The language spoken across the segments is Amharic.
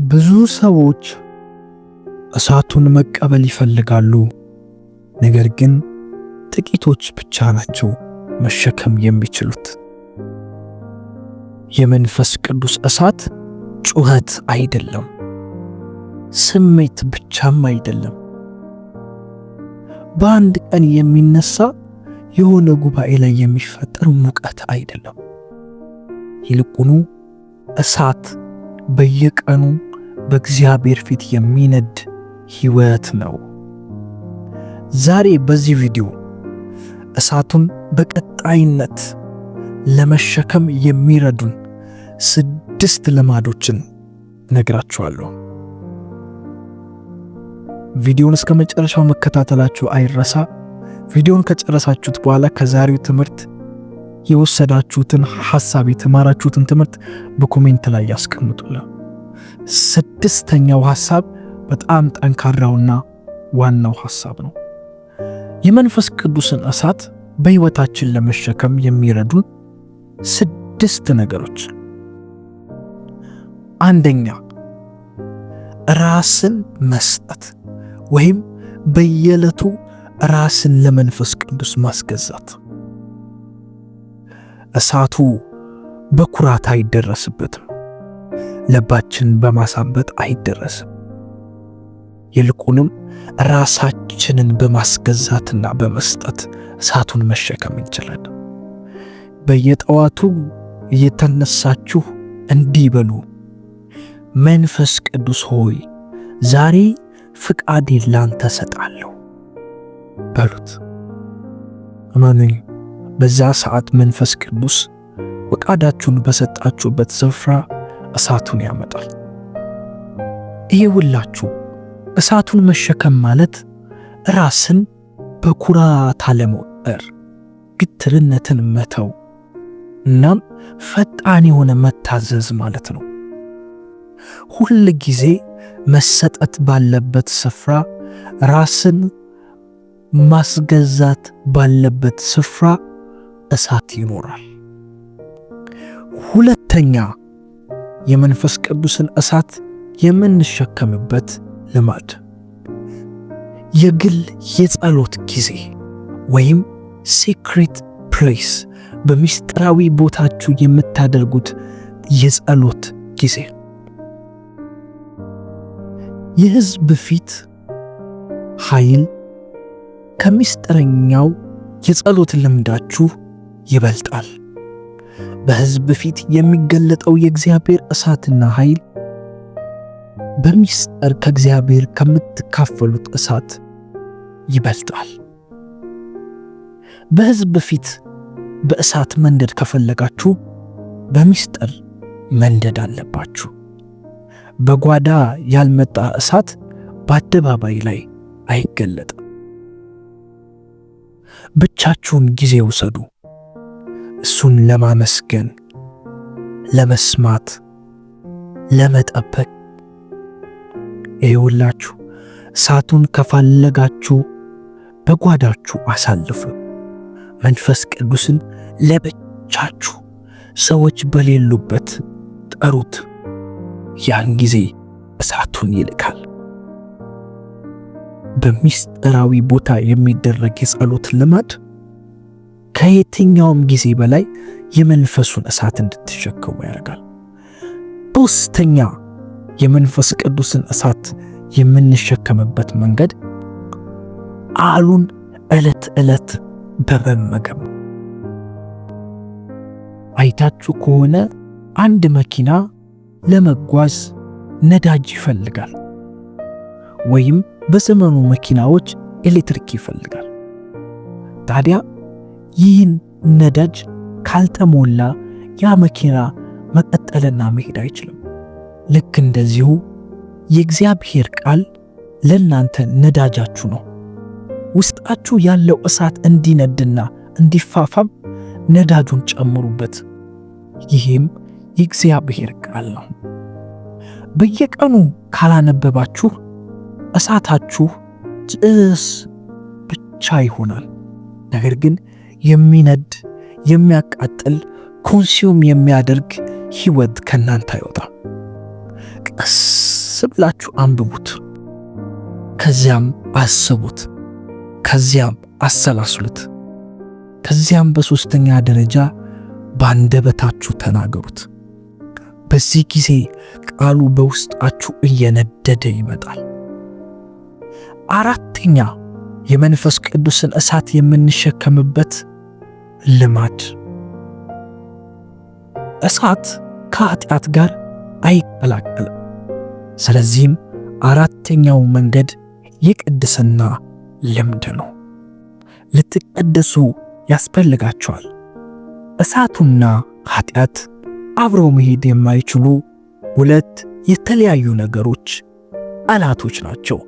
ብዙ ሰዎች እሳቱን መቀበል ይፈልጋሉ፣ ነገር ግን ጥቂቶች ብቻ ናቸው መሸከም የሚችሉት። የመንፈስ ቅዱስ እሳት ጩኸት አይደለም፣ ስሜት ብቻም አይደለም። በአንድ ቀን የሚነሳ የሆነ ጉባኤ ላይ የሚፈጠር ሙቀት አይደለም። ይልቁኑ እሳት በየቀኑ በእግዚአብሔር ፊት የሚነድ ሕይወት ነው። ዛሬ በዚህ ቪዲዮ እሳቱን በቀጣይነት ለመሸከም የሚረዱን 6 ልማዶችን እነግራችኋለሁ። ቪዲዮውን እስከ መጨረሻው መከታተላችሁ አይረሳ። ቪዲዮውን ከጨረሳችሁት በኋላ ከዛሬው ትምህርት የወሰዳችሁትን ሐሳብ፣ የተማራችሁትን ትምህርት በ comment ላይ ያስቀምጡልን። ስድስተኛው ሐሳብ በጣም ጠንካራውና ዋናው ሐሳብ ነው። የመንፈስ ቅዱስን እሳት በሕይወታችን ለመሸከም የሚረዱን 6 ነገሮች። አንደኛ፣ ራስን መስጠት ወይም በየዕለቱ ራስን ለመንፈስ ቅዱስ ማስገዛት። እሳቱ በኩራት አይደረስበትም፣ ልባችን በማሳበጥ አይደረስም። ይልቁንም ራሳችንን በማስገዛትና በመስጠት እሳቱን መሸከም እንችላለን። በየጠዋቱ እየተነሳችሁ እንዲህ በሉ፣ መንፈስ ቅዱስ ሆይ ዛሬ ፍቃዴን ላንተ እሰጣለሁ በሉት። እመኑኝ፣ በዛ ሰዓት መንፈስ ቅዱስ ፈቃዳችሁን በሰጣችሁበት ስፍራ እሳቱን ያመጣል። ይኸውላችሁ እሳቱን መሸከም ማለት ራስን በኩራት አለመወጠር፣ ግትርነትን መተው እናም ፈጣን የሆነ መታዘዝ ማለት ነው። ሁል ጊዜ መሰጠት ባለበት ስፍራ፣ ራስን ማስገዛት ባለበት ስፍራ እሳት ይኖራል። ሁለተኛ፣ የመንፈስ ቅዱስን እሳት የምንሸከምበት ልማድ የግል የጸሎት ጊዜ ወይም secret place፣ በሚስጥራዊ ቦታችሁ የምታደርጉት የጸሎት ጊዜ። የሕዝብ ፊት ኃይል ከሚስጥረኛው የጸሎት ልምዳችሁ ይበልጣል። በሕዝብ ፊት የሚገለጠው የእግዚአብሔር እሳትና ኃይል በሚስጥር ከእግዚአብሔር ከምትካፈሉት እሳት ይበልጣል። በሕዝብ ፊት በእሳት መንደድ ከፈለጋችሁ በሚስጥር መንደድ አለባችሁ። በጓዳ ያልመጣ እሳት በአደባባይ ላይ አይገለጥም። ብቻችሁን ጊዜ ውሰዱ። እሱን ለማመስገን፣ ለመስማት፣ ለመጠበቅ። ይኸውላችሁ እሳቱን ከፈለጋችሁ በጓዳችሁ አሳልፉ። መንፈስ ቅዱስን ለብቻችሁ ሰዎች በሌሉበት ጠሩት። ያን ጊዜ እሳቱን ይልካል። በሚስጥራዊ ቦታ የሚደረግ የጸሎት ልማድ ከየትኛውም ጊዜ በላይ የመንፈሱን እሳት እንድትሸከሙ ያደርጋል። ሶስተኛ፣ የመንፈስ ቅዱስን እሳት የምንሸከምበት መንገድ ቃሉን ዕለት ዕለት በመመገብ። አይታችሁ ከሆነ አንድ መኪና ለመጓዝ ነዳጅ ይፈልጋል፣ ወይም በዘመኑ መኪናዎች ኤሌክትሪክ ይፈልጋል። ታዲያ ይህን ነዳጅ ካልተሞላ ያ መኪና መቀጠልና መሄድ አይችልም። ልክ እንደዚሁ የእግዚአብሔር ቃል ለእናንተ ነዳጃችሁ ነው። ውስጣችሁ ያለው እሳት እንዲነድና እንዲፋፋም ነዳጁን ጨምሩበት። ይህም የእግዚአብሔር ቃል ነው። በየቀኑ ካላነበባችሁ እሳታችሁ ጭስ ብቻ ይሆናል። ነገር ግን የሚነድ፣ የሚያቃጥል፣ consume የሚያደርግ ህይወት ከናንተ አይወጣም። ቀስ ብላችሁ አንብቡት። ከዚያም አስቡት። ከዚያም አሰላስሉት። ከዚያም በሦስተኛ ደረጃ በአንደበታችሁ ተናገሩት። በዚህ ጊዜ ቃሉ በውስጣችሁ እየነደደ ይመጣል። አራተኛ የመንፈስ ቅዱስን እሳት የምንሸከምበት ልማድ። እሳት ከኃጢአት ጋር አይቀላቀልም። ስለዚህም አራተኛው መንገድ የቅድስና ልምድ ነው። ልትቀደሱ ያስፈልጋቸዋል። እሳቱና ኃጢአት አብረው መሄድ የማይችሉ ሁለት የተለያዩ ነገሮች፣ ጠላቶች ናቸው።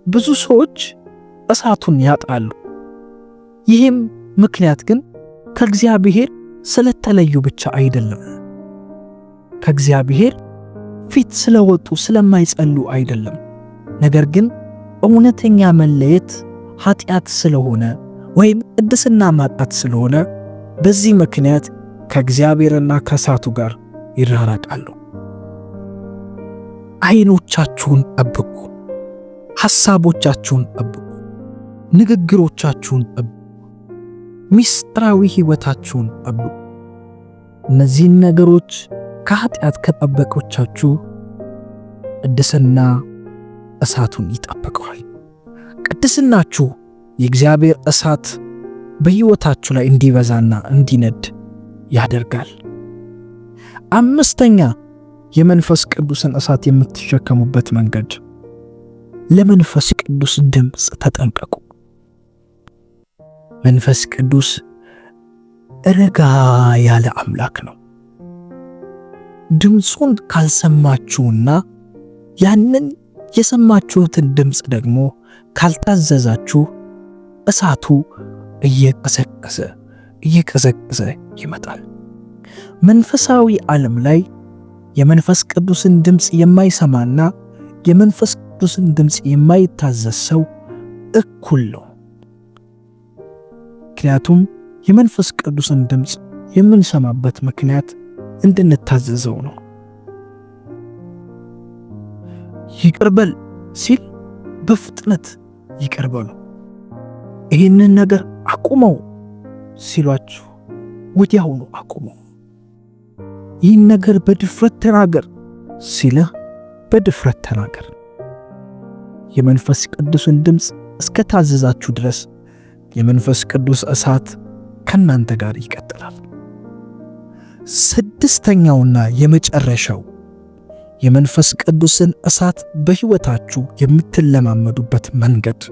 ብዙ ሰዎች እሳቱን ያጣሉ። ይህም ምክንያት ግን ከእግዚአብሔር ስለተለዩ ብቻ አይደለም። ከእግዚአብሔር ፊት ስለወጡ ስለማይጸሉ አይደለም። ነገር ግን እውነተኛ መለየት ኃጢአት ስለሆነ ወይም ቅድስና ማጣት ስለሆነ በዚህ ምክንያት ከእግዚአብሔርና ከእሳቱ ጋር ይራራቃሉ። አይኖቻችሁን ጠብቁ፣ ሐሳቦቻችሁን ጠብቁ፣ ንግግሮቻችሁን ጠብቁ፣ ምስጢራዊ ሕይወታችሁን ጠብቁ። እነዚህን ነገሮች ከኃጢአት ከጠበቆቻችሁ ቅድስና እሳቱን ይጠብቀዋል። ቅድስናችሁ የእግዚአብሔር እሳት በሕይወታችሁ ላይ እንዲበዛና እንዲነድ ያደርጋል። አምስተኛ የመንፈስ ቅዱስን እሳት የምትሸከሙበት መንገድ፣ ለመንፈስ ቅዱስ ድምፅ ተጠንቀቁ። መንፈስ ቅዱስ ረጋ ያለ አምላክ ነው። ድምፁን ካልሰማችሁና ያንን የሰማችሁትን ድምፅ ደግሞ ካልታዘዛችሁ እሳቱ እየቀዘቀዘ እየቀዘቀዘ ይመጣል። መንፈሳዊ ዓለም ላይ የመንፈስ ቅዱስን ድምፅ የማይሰማና የመንፈስ ቅዱስን ድምፅ የማይታዘዝ ሰው እኩል ነው። ምክንያቱም የመንፈስ ቅዱስን ድምፅ የምንሰማበት ምክንያት እንድንታዘዘው ነው። ይቅር በል ሲል በፍጥነት ይቅር በሉ። ይህንን ነገር አቁመው ሲሏችሁ ወዲያውኑ አቁመው። ይህን ነገር በድፍረት ተናገር ሲልህ በድፍረት ተናገር። የመንፈስ ቅዱስን ድምፅ እስከ ታዘዛችሁ ድረስ የመንፈስ ቅዱስ እሳት ከእናንተ ጋር ይቀጥላል። ስድስተኛውና የመጨረሻው የመንፈስ ቅዱስን እሳት በሕይወታችሁ የምትለማመዱበት መንገድ፣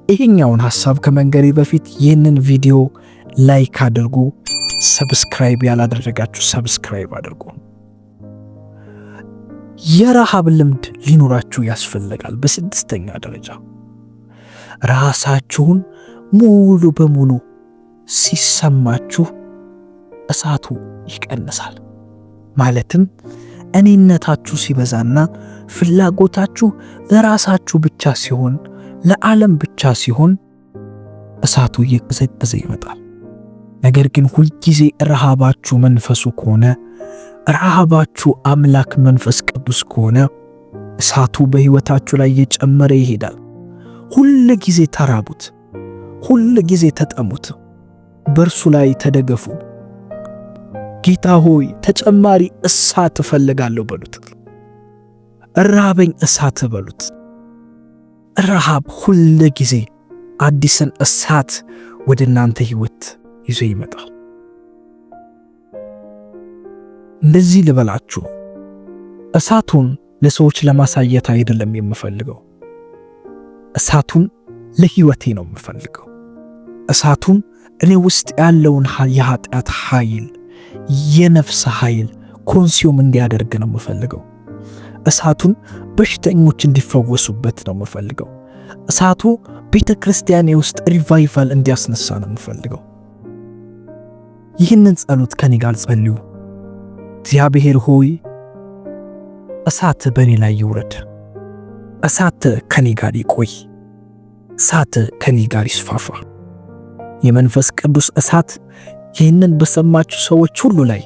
ይህኛውን ሐሳብ ከመንገሬ በፊት ይህንን ቪዲዮ like አድርጉ። Subscribe ያላደረጋችሁ subscribe አድርጉ። የረሃብ ልምድ ሊኖራችሁ ያስፈልጋል። በስድስተኛ ደረጃ ራሳችሁን ሙሉ በሙሉ ሲሰማችሁ እሳቱ ይቀንሳል። ማለትም እኔነታችሁ ሲበዛና ፍላጎታችሁ ለራሳችሁ ብቻ ሲሆን፣ ለዓለም ብቻ ሲሆን እሳቱ እየቀዘቀዘ ይመጣል። ነገር ግን ሁልጊዜ ረሃባችሁ መንፈሱ ከሆነ፣ ረሃባችሁ አምላክ መንፈስ ቅዱስ ከሆነ እሳቱ በሕይወታችሁ ላይ እየጨመረ ይሄዳል። ሁል ጊዜ ተራቡት፣ ሁል ጊዜ ተጠሙት፣ በእርሱ ላይ ተደገፉ። ጌታ ሆይ፣ ተጨማሪ እሳት እፈልጋለሁ በሉት። ራበኝ እሳት በሉት። ረሃብ ሁል ጊዜ አዲስን እሳት ወደ እናንተ ሕይወት ይዞ ይመጣል። እንደዚህ ልበላችሁ፣ እሳቱን ለሰዎች ለማሳየት አይደለም የምፈልገው። እሳቱን ለሕይወቴ ነው የምፈልገው። እሳቱን እኔ ውስጥ ያለውን የኃጢአት ኃይል፣ የነፍስ ኃይል consume እንዲያደርግ ነው የምፈልገው። እሳቱን በሽተኞች እንዲፈወሱበት ነው የምፈልገው። እሳቱ ቤተ ክርስቲያኔ ውስጥ revival እንዲያስነሳ ነው የምፈልገው። ይህንን ጸሎት ከኔ ጋር ጸልዩ። እግዚአብሔር ሆይ፣ እሳት በእኔ ላይ ይውረድ። እሳት ከኔ ጋር ይቆይ። እሳት ከኔ ጋር ይስፋፋ። የመንፈስ ቅዱስ እሳት ይህንን በሰማችሁ ሰዎች ሁሉ ላይ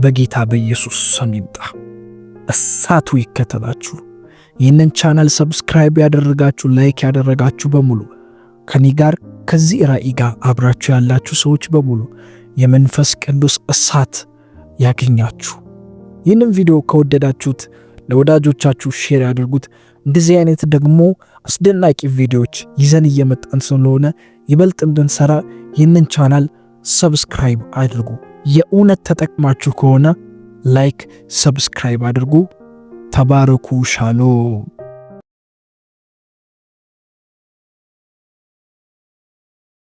በጌታ በኢየሱስ ስም ይምጣ። እሳቱ ይከተላችሁ። ይህንን channel subscribe ያደረጋችሁ፣ like ያደረጋችሁ በሙሉ፣ ከኔ ጋር ከዚህ ራእይ ጋር አብራችሁ ያላችሁ ሰዎች በሙሉ የመንፈስ ቅዱስ እሳት ያግኛችሁ። ይህንን ቪዲዮ ከወደዳችሁት ለወዳጆቻችሁ share ያድርጉት። እንደዚህ አይነት ደግሞ አስደናቂ ቪዲዮዎች ይዘን እየመጣን ስለሆነ ይበልጥ እንድንሰራ ይህንን channel subscribe አድርጉ። የእውነት ተጠቅማችሁ ከሆነ like፣ subscribe አድርጉ። ተባረኩ። ሻሎም።